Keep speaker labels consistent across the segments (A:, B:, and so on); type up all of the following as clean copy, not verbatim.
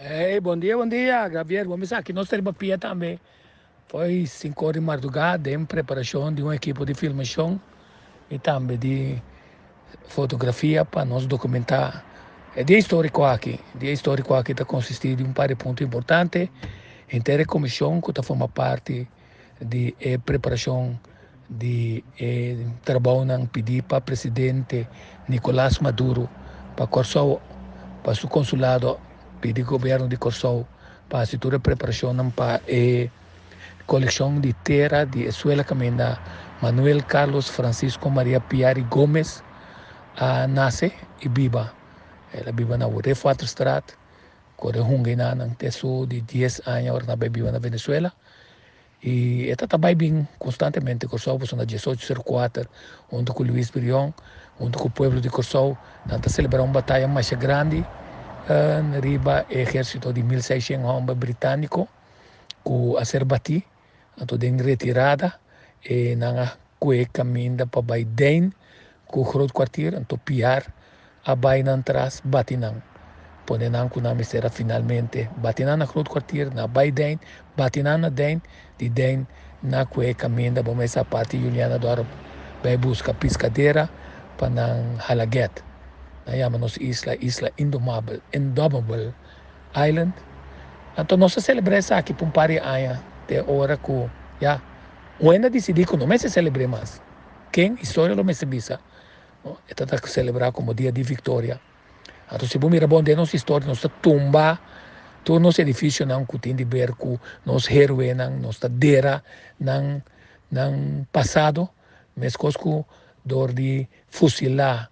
A: Hey, bon dia, bon dia, Gabriel. Bo misa aki nos ta riba pia tambe. Foi 5 or di mardugá den preparashon di un ekipo di filmashon i tambe di fotografia pa nos dokumentá e dia históriko aki. E dia históriko aki ta konsistí di un par di punto importante. Henter e komishon ku ta forma parti di e preparashon di e trabounan pidí pa presidente Nicolas Maduro pa Kòrsou, pa su konsulado pidi gobièrnu di Kòrsou pa hasi tur e preparashonnan pa e kolekshon di tera di e suela kaminda Manuel Carlos Francisco Maria Piari Gomez a nase i biba. El a biba na Reefwaterstraat. Kore hunga enanan te su di 10 aña ora nan bai biba na Venezuela. I e ta bai bin konstantemente Kòrsou pasobra na 1804 huntu ku Luis Brion, huntu ku pueblo di Kòrsou, nan ta selebrá un bataya masha grandi riba e ehérsito di 1600 hòmber britániko ku a ser batí. Anto den retirada e nan a kue kaminda pa bai Dein ku Groot Kwartier, anto Piar a bai nan tras bati nan, pone nan ku nan mester a finalmente bati nan na Groot Kwartier, nan a bai Dein, bati nan na Dein, di Dein na kue kaminda bo mester a parti Juliana Dorp bai buska piskadera pa nan hala get. Nan yama nos isla Isla Indomabel, Indomable Island. Anto nos a selebrá esaki pa un par di aña te ora ku ya un hende a disidí ku no mester selebr'é mas. Ken? Historia lo mester bisa. No, e ta ta selebrá komo dia di viktoria. Anto si bo mira bon den nos historia nos ta tumba tur nos edifisionan ku tin di ber ku nos héroenan, nos ta dera nan nan pasado, meskos ku dor di fusilá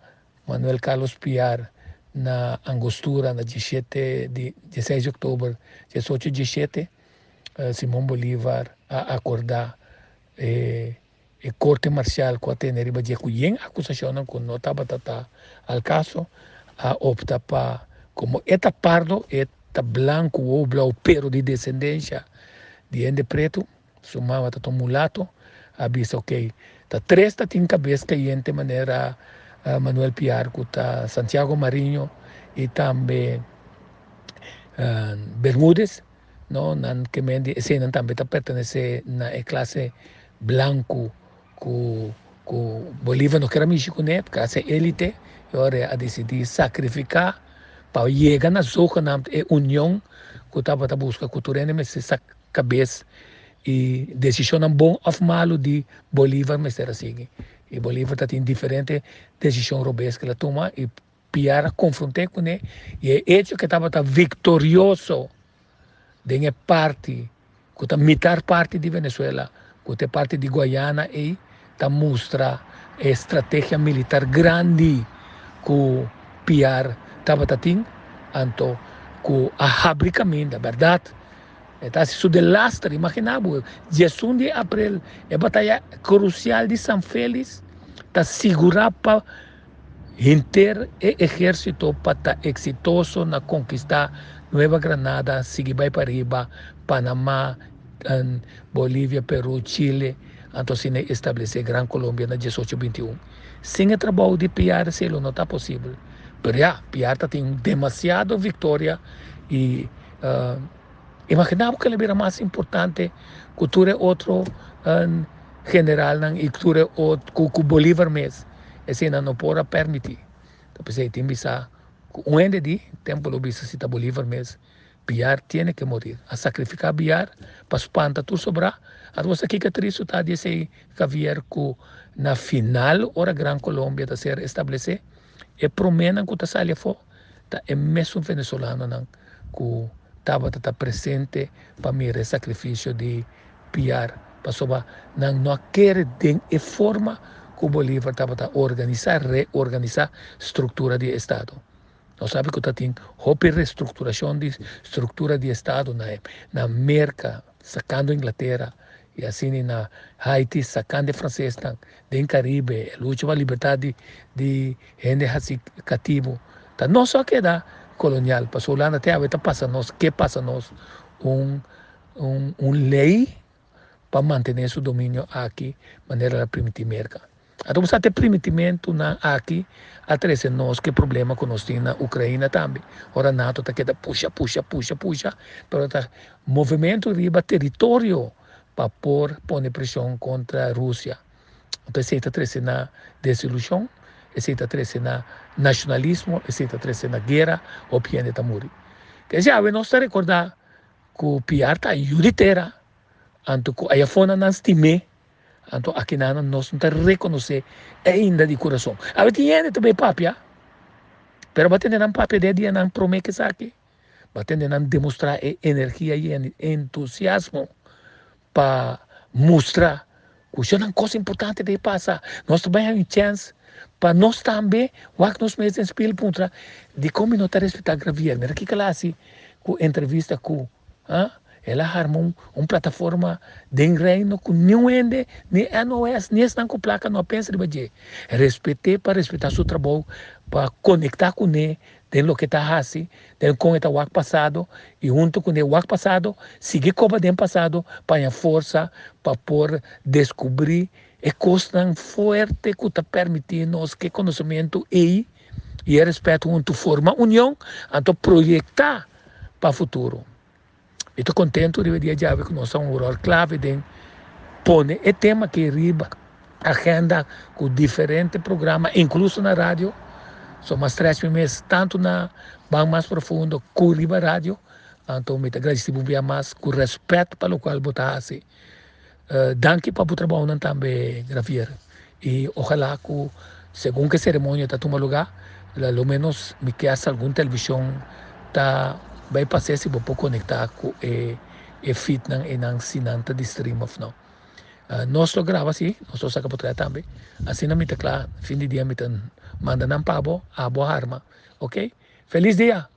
A: Manuel Carlos Piar na Angostura na 17 di 16 di òktober 1817, Simon Bolivar a akordá e e korte marsial ku a tene riba dje ku yen akusashonnan ku no tabata ta al kaso, a opta pa komo e ta pardo, e ta blanku wou blou pero di desendensha di hende pretu, su mama ta ta un mulato, a bisa ok, ta tres ta tin kabes kayente manera Manuel Piar ku ta Santiago Mariño i tambe Bermudez. No, nan ke men di eseinan tambe ta pertenesé na e klase blanku ku ku Bolívar no kier a mishi kuné, klase élite, i ora a disidí sakrifiká pa yega na zogenaamd e union ku tabata buska ku tur hende mester sa kabes i desishonnan bon òf malu di Bolívar mester a sigui. I Bolívar ta tin diferente desishon robes ku el a tuma i Piar a konfront'é kuné i e echo ku e tabata viktorioso den e parti ku ta mitar parti di Venezuela ku ta e parti di Guayana ei ta mustra e strategia militar grandi ku Piar tabata tin anto ku a habri kaminda bèrdat e ta hasi su delaster imaginá bo 11 di aprel e bataya krusial di San Felis ta sigurá pa Henter e ehérsito pa ta eksitoso na konkistá Nueva Granada, sigui bai pa riba, Panamá, Bolivia, Perú, Chile, anto asina establesé Gran Colombia na 1821. Sin e trabou di Piar esei lo no ta posibel. Pero ya, Piar ta tin demasiado viktoria i imaginá bo ku el a bira mas importante ku tur e otro generalnan i tur e ku Bolívar mes. Esei nan no por a permití. Ta p'esei tin bisa ku un hende di tempu lo bisa si ta Bolívar mes, Biar tiene ke morir. A sakrifiká Biar pa spanta tur sobrá. Anto bo sa kiko tristu ta di esei, Javier, ku na final ora Gran Colombia ta ser establesé, e proménan ku ta sali afó ta e mesun venezolanonan ku tabata ta presente pa mira e sakrifisio di Piar, pasobra nan no a kere den e forma ku Bolívar tabata organisá, reorganisá struktura di e estado. Nos sabi ku ta tin hopi restrukturashon di struktura di estado na na Merka, sakando Inglatera, i asina na Haiti sakando e fransesnan, den Karibe, e lucha pa libertat di di hende hasi katibu. Ta nos so a keda kolonial, pasobra Hulanda te awe ta pasa nos, ke pasa nos un un un lei pa mantené su dominio aki manera el a primintí Merka. Anto bo sa te primitimentunan aki a trese nos ku e problema ku nos tin na Ukraina tambe. Ora nato ta keda pusha, pusha, pusha, pusha, pero ta movementu riba teritorio pa por pone preshon kontra Rusia. Anto esei ta trese na desilushon, esei ta trese na nashonalismo, esei ta trese na guera, hopi hende ta muri. Kese awe nos ta rekordá ku Piar ta yu di tera, anto ku ayafonan nan stim'é. Anto akinanan nos no ta rekonosé ainda di kurason. Awe tin hende ta bai papia, pero bo a tende nan papia den e dianan promé ku esaki. Bo a tende nan demostrá e energia i e entusiasmo pa mustra ku shon nan kos importante ta pasa. Nos ta bai haña un chèns pa nos tambe wak nos mes den spil puntra dikon mi no ta respetá Gravier. Mira kiko el a hasi ku entrevista ku. Ha? El a harma un, un plataforma den Reino ku niun hende, ni NOS, ni esnan ku plaka no a pensa riba dje. Respet'é pa respetá su trabou, pa konektá kuné den loke e ta hasi, den kon e ta wak pasado, i huntu kuné wak pasado, sigui koba den pasado pa haña forsa pa por deskubrí e kosnan fuerte ku ta permití nos ke konosementu ei i e rèspèt huntu forma union, anto proyektá pa futuro. Mi ta kontentu riba e dia djawe ku nos ta un ròl klave den pone e tema aki riba agenda ku diferente programa, inkluso na radio. So mas strèch mi mes tantu na Ban Mas Profundo ku riba radio. Anto mi ta gradisí bo bia mas ku rèspèt pa lokual bo ta hasi. Danki pa bo trabounan tambe Gravier y ojalá cu segun cu e ceremonia ta tuma lugar lo menos mi ke hasta algun television ta bay pase si bo por conecta cu e e feednan eynan si nan ta di stream of no. Nos lo graba si, nos lo saca potret tambe asina mi ta cla fin di dia mi ta manda nan pa bo, abo a harma ok. Feliz dia!